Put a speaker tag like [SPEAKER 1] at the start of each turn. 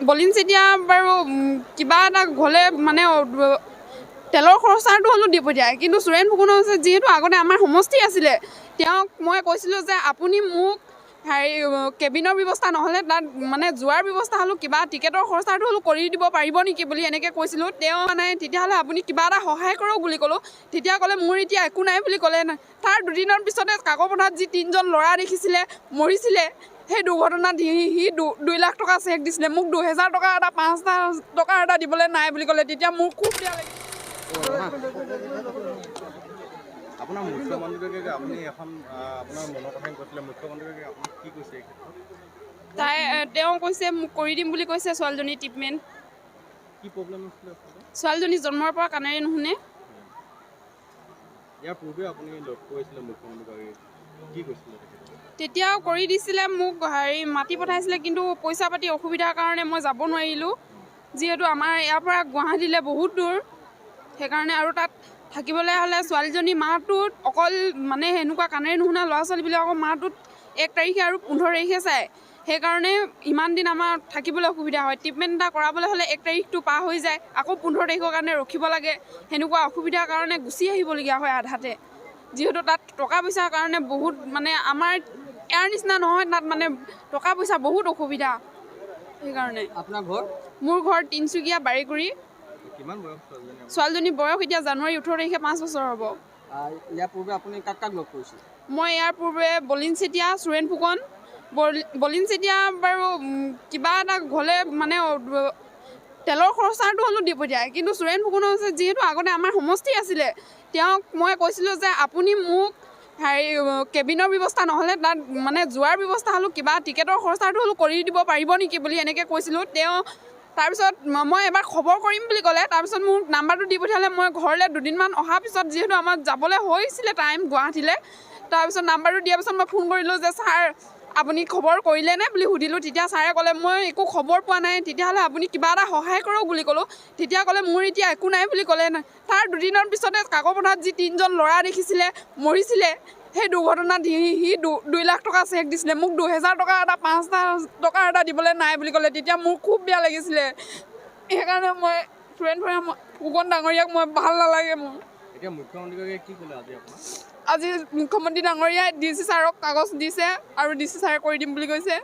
[SPEAKER 1] বলিন চেতিয়া বাৰু কিবা এটা হ'লে মানে তেলৰ খৰচাটো হ'লেও দি পঠিয়ায়। কিন্তু সুৰেণ ফুকনৰ হৈছে যিহেতু আগতে আমাৰ সমষ্টি আছিলে, তেওঁক মই কৈছিলোঁ যে আপুনি মোক হেৰি কেবিনৰ ব্যৱস্থা নহ'লে তাত মানে যোৱাৰ ব্যৱস্থা হ'লেও কিবা টিকেটৰ খৰচাটো হ'লেও কৰি দিব পাৰিব নেকি বুলি এনেকৈ কৈছিলোঁ। তেওঁ মানে তেতিয়াহ'লে আপুনি কিবা এটা সহায় কৰক বুলি ক'লোঁ। তেতিয়া ক'লে মোৰ এতিয়া একো নাই বুলি ক'লে। তাৰ দুদিনৰ পিছতে কাকপথাৰত যি 3জন ল'ৰা দেখিছিলে মৰিছিলে, সেই দুৰ্ঘটনাত সি 2 লাখ টকা চেক দিছিলে, মোক 2000 টকা এটা 5 টকা এটা দিবলৈ নাই বুলি ক'লে। তেতিয়া মোৰ খুব বেয়া লাগিল।
[SPEAKER 2] আপোনাৰ মুখ্যমন্ত্ৰীগৰাকীয়ে আপুনি এখন আপোনাৰ মনৰ কথা কৈছিলে, মুখ্যমন্ত্ৰীগৰাকীয়ে আপোনাক কি কৈছে এই ক্ষেত্ৰত?
[SPEAKER 1] তেওঁ কৈছে মোক কৰি দিম বুলি কৈছে। ছোৱালীজনীৰ ট্ৰিটমেণ্ট।
[SPEAKER 2] কি প্ৰব্লেম হৈছিলে আচলতে?
[SPEAKER 1] ছোৱালীজনী জন্মৰ পৰা কাণেৰে নুশুনে।
[SPEAKER 2] ইয়াৰ পূৰ্বে আপুনি লগ কৰিছিলে মুখ্যমন্ত্ৰীগৰাকীক, কি কৈছিলে তেখেতে?
[SPEAKER 1] তেতিয়াও কৰি দিছিলে, মোক হেৰি মাতি পঠাইছিলে, কিন্তু পইচা পাতি অসুবিধাৰ কাৰণে মই যাব নোৱাৰিলোঁ। যিহেতু আমাৰ ইয়াৰ পৰা গুৱাহাটীলৈ বহুত দূৰ, সেইকাৰণে। আৰু তাত থাকিবলৈ হ'লে ছোৱালীজনী মাহটোত অকল মানে সেনেকুৱা কাণেৰে নুশুনা ল'ৰা ছোৱালীবিলাকৰ মাহটোত 1 তাৰিখে আৰু 15 তাৰিখে চায়, সেইকাৰণে ইমান দিন আমাৰ থাকিবলৈ অসুবিধা হয়। ট্ৰিটমেণ্ট এটা কৰাবলৈ হ'লে 1 তাৰিখটো পাৰ হৈ যায়, আকৌ 15 তাৰিখৰ কাৰণে ৰখিব লাগে। সেনেকুৱা অসুবিধাৰ কাৰণে গুচি আহিবলগীয়া হয় আধাতে। যিহেতু তাত টকা পইচাৰ কাৰণে বহুত মানে আমাৰ ইয়াৰ নিচিনা নহয়, তাত মানে টকা পইচা বহুত অসুবিধা, সেইকাৰণে।
[SPEAKER 3] আপোনাৰ ঘৰ?
[SPEAKER 1] মোৰ ঘৰ তিনিচুকীয়া বাৰীকুৰি।
[SPEAKER 2] কিমান বয়স ছোৱালীজনী?
[SPEAKER 1] ছোৱালীজনীৰ বয়স এতিয়া জানুৱাৰী 18 তাৰিখে 5 বছৰ হ'ব।
[SPEAKER 3] ইয়াৰ পূৰ্বে আপুনি কাক কাক লগ কৰিছিল?
[SPEAKER 1] মই ইয়াৰ পূৰ্বে বলিন চেতিয়া, সুৰেণ ফুকন, বলিন চেতিয়া বাৰু কিবা এটা হ'লে মানে তেলৰ খৰচাটো হ'লেও দি পঠিয়ায়। কিন্তু সুৰেণ ফুকনৰ হৈছে যিহেতু আগতে আমাৰ সমষ্টি আছিলে, তেওঁক মই কৈছিলোঁ যে আপুনি মোক হেৰি কেবিনৰ ব্যৱস্থা নহ'লে তাত মানে যোৱাৰ ব্যৱস্থা হ'লেও কিবা টিকেটৰ খৰচাটো হ'লেও কৰি দিব পাৰিব নেকি বুলি এনেকৈ কৈছিলোঁ। তেওঁ তাৰপিছত মই এবাৰ খবৰ কৰিম বুলি ক'লে। তাৰপিছত মোক নাম্বাৰটো দি পঠিয়ালে। মই ঘৰলৈ দুদিনমান অহাৰ পিছত যিহেতু আমাৰ যাবলৈ হৈছিলে টাইম গুৱাহাটীলৈ, তাৰপিছত নাম্বাৰটো দিয়াৰ পিছত মই ফোন কৰিলোঁ যে ছাৰ আপুনি খবৰ কৰিলেনে বুলি সুধিলোঁ। তেতিয়া ছাৰে ক'লে মই একো খবৰ পোৱা নাই, তেতিয়াহ'লে আপুনি কিবা এটা সহায় কৰক বুলি ক'লোঁ। তেতিয়া ক'লে মোৰ এতিয়া একো নাই বুলি ক'লে। তাৰ দুদিনৰ পিছতে কাকপথাৰত যি 3জন ল'ৰা দেখিছিলে মৰিছিলে, সেই দুৰ্ঘটনাত সি 2 লাখ টকা চেক দিছিলে, মোক 2000 টকা এটা 5 টকা এটা দিবলৈ নাই বুলি ক'লে। তেতিয়া মোৰ খুব বেয়া লাগিছিলে, সেইকাৰণে মই সুৰেণ ফুকন ডাঙৰীয়াক মই ভাল নালাগে মোৰ।
[SPEAKER 2] এতিয়া মুখ্যমন্ত্ৰীগৰাকীয়ে কি ক'লে আজি আপোনাক?
[SPEAKER 1] আজি মুখ্যমন্ত্ৰী ডাঙৰীয়াই ডি চি ছাৰক কাগজ দিছে আৰু ডি চি ছাৰে কৰি দিম বুলি কৈছে।